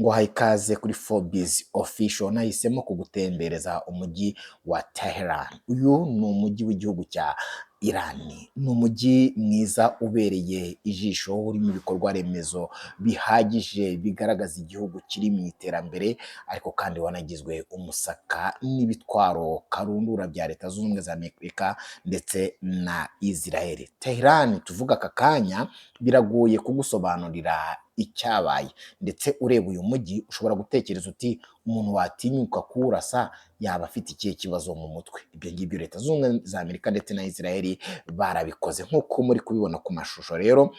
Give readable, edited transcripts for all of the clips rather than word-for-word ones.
Ngo ikaze kuri Forbes Official. Nahisemo kugutembereza umujyi wa Tehran. Uyu ni umujyi w'igihugu cya Iran, ni umujyi mwiza ubereye ijisho, urimo ibikorwa remezo bihagije bigaragaza igihugu kiri mu iterambere, ariko kandi wanagizwe umusaka n'ibitwaro karundura bya Leta Zunze Ubumwe za Amerika ndetse na Israel. Tehran tuvuga aka kanya biragoye kugusobanurira icyabaye, ndetse ureba uyu mujyi ushobora gutekereza uti: "Umuntu watinyuka kuwurasa yaba afite ikihe kibazo mu mutwe?" Ibyo ngibyo Leta Zunze Ubumwe za Amerika ndetse na Israel barabikoze nk'uko muri kubibona ku mashusho. Rero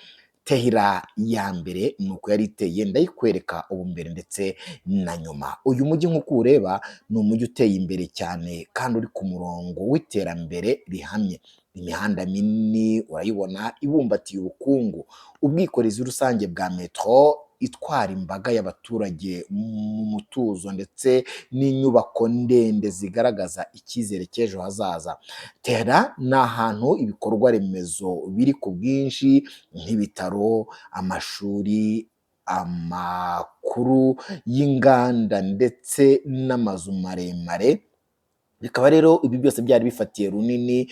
Tehran ya mbere ni uko yari iteye, ndayikwereka ubu mbere ndetse na nyuma. Uyu mujyi nk'uko uwureba ni umujyi uteye imbere cyane kandi uri ku murongo w'iterambere rihamye. Imihanda minini urayibona ibumbatiye ubukungu, ubwikorezi rusange bwa metro itwara imbaga y'abaturage mu mutuzo, ndetse n'inyubako ndende zigaragaza icyizere cy'ejo hazaza. Tehran ni ahantu ibikorwa remezo biri ku bwinshi nk'ibitaro, amashuri, amakuru y'inganda ndetse n'amazu maremare. Bikaba rero ibi byose byari bifatiye runini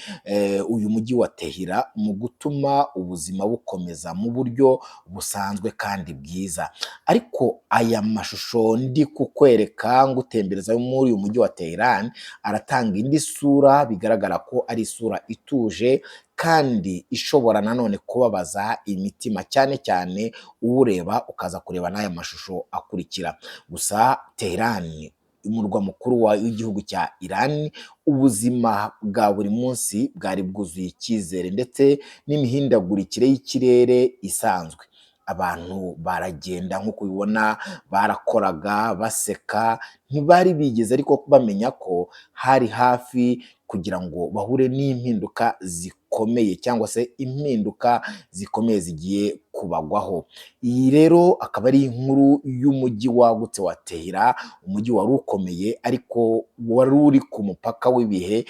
uyu mujyi wa Tehran mu gutuma ubuzima bukomeza mu buryo busanzwe kandi bwiza. Ariko aya mashusho ndi kukwereka ngutembereza muri uyu mujyi wa Tehran aratanga indi sura, bigaragara ko ari isura ituje kandi ishobora nanone kubabaza imitima, cyane cyane uwureba ukaza kureba n'aya mashusho akurikira. Gusa Tehran, umurwa mukuru w'igihugu cya Iran, ubuzima bwa buri munsi bwari bwuzuye icyizere ndetse n'imihindagurikire y'ikirere isanzwe. Abantu baragenda nk'uko ubibona, barakoraga baseka, ntibari bigeze ariko bamenya ko hari hafi kugira ngo bahure n'impinduka zikomeye cyangwa se impinduka zikomeye zigiye kubagwaho. Iyi rero akaba ari inkuru y'umujyi wagutse wa Tehran, umujyi wari ukomeye ariko wari uri ku mupaka w'ibihe,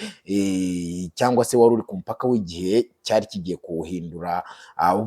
cyangwa se wari uri ku mupaka w'igihe cyari kigiye kuwuhindura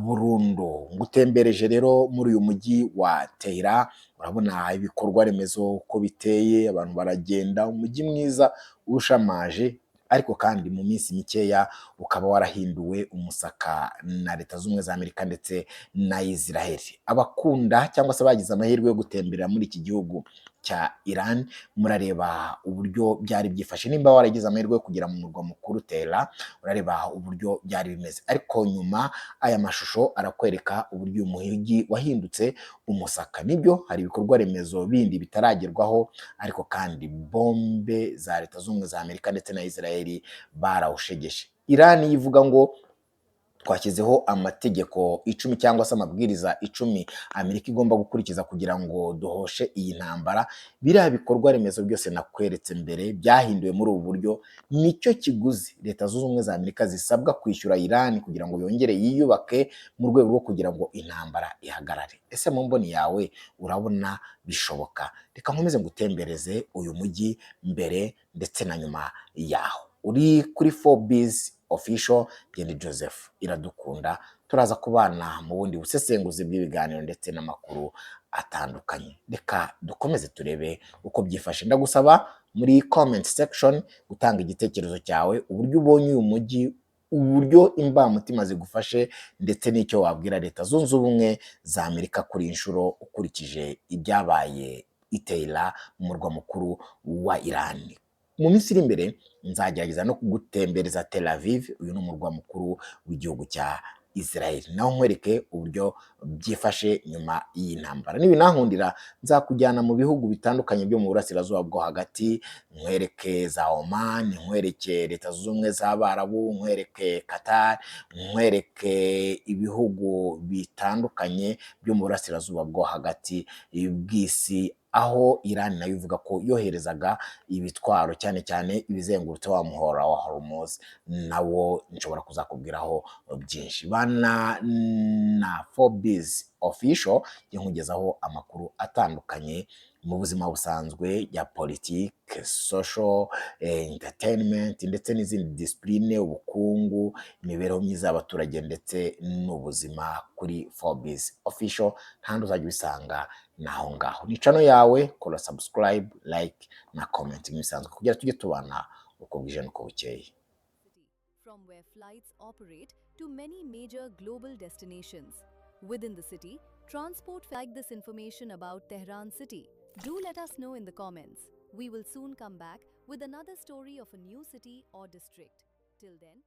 burundu. Ngutembereje rero muri uyu mujyi wa Tehran, urabona ibikorwa remezo uko biteye, abantu baragenda, umujyi mwiza ushamaje, ariko kandi mu minsi mikeya ukaba warahinduwe umusaka na Leta Zunze Ubumwe za Amerika ndetse na Israel. Abakunda cyangwa se bagize amahirwe yo gutemberera muri iki gihugu cya Iran murareba uburyo byari byifashe. Nimba waragize amahirwe yo kugera mu murwa mukuru Tehran, urareba uburyo byari bimeze, ariko nyuma aya mashusho arakwereka uburyo uyu mujyi wahindutse umusaka. Nibyo, hari ibikorwa remezo bindi bitaragerwaho, ariko kandi bombe za Leta Zunze Ubumwe za Amerika ndetse na Israel barawushegeshe. Iran ivuga ngo twashyizeho amategeko 10 cyangwa se amabwiriza 10 Amerika igomba gukurikiza kugira ngo duhoshe iyi ntambara. Biriya bikorwa remezo byose nakweretse mbere byahinduwe muri ubu buryo, nicyo kiguzi Leta Zunze Ubumwe za Amerika zisabwa kwishyura Iran kugira ngo yongere yiyubake mu rwego rwo kugira ngo intambara ihagarare. Ese mu mboni yawe urabona bishoboka? Reka nkomeze ngutembereze uyu mujyi mbere ndetse na nyuma yaho. Uri kuri Forbes Official, Genda Joseph Iradukunda, turaza kubana mu bundi busesenguzi bw'ibiganiro ndetse n'amakuru atandukanye. Reka dukomeze turebe uko byifashe. Ndagusaba muri comment section gutanga igitekerezo cyawe, uburyo ubonye uyu mujyi, uburyo imbamutima zigufashe, ndetse n'icyo wabwira Leta Zunze Ubumwe za Amerika kuri iyi nshuro ukurikije ibyabaye i Tehran mu murwa mukuru wa Iran. Mu minsi iri imbere nzagerageza no kugutembereza Tel Aviv, uyu ni umurwa mukuru w'igihugu cya Israel, naho nkwereke uburyo byifashe nyuma y'iyi ntambara. Nibinankundira nzakujyana mu bihugu bitandukanye byo mu burasirazuba bwo hagati, nkwereke za Oman, nkwereke Leta Zunze Ubumwe z'Abarabu, nkwereke Qatar, nkwereke ibihugu bitandukanye byo mu burasirazuba bwo hagati bw'isi, aho Iran nayo ivuga ko yoherezaga ibitwaro, cyane cyane ibizengurutse wa muhora wa Hormuz, nawo nshobora kuzakubwiraho byinshi. Bana na Forbes Official, njye nkugezaho amakuru atandukanye. mu buzima busanzwe ya politike, social, entertainment ndetse n'izindi discipline, ubukungu, imibereho myiza y'abaturage ndetse n'ubuzima kuri Forbes Official. Kandi uzajya ubisanga naho ngaho. Ni channel yawe, kora subscribe, like na comment nk'ibisanzwe kugira tujye tubana uko bwije n'uko bukeye. City, from where flights operate to many major global destinations. Within the city, transport. Like this information about Tehran city? Do let us know in the comments. We will soon come back with another story of a new city or district. Till then,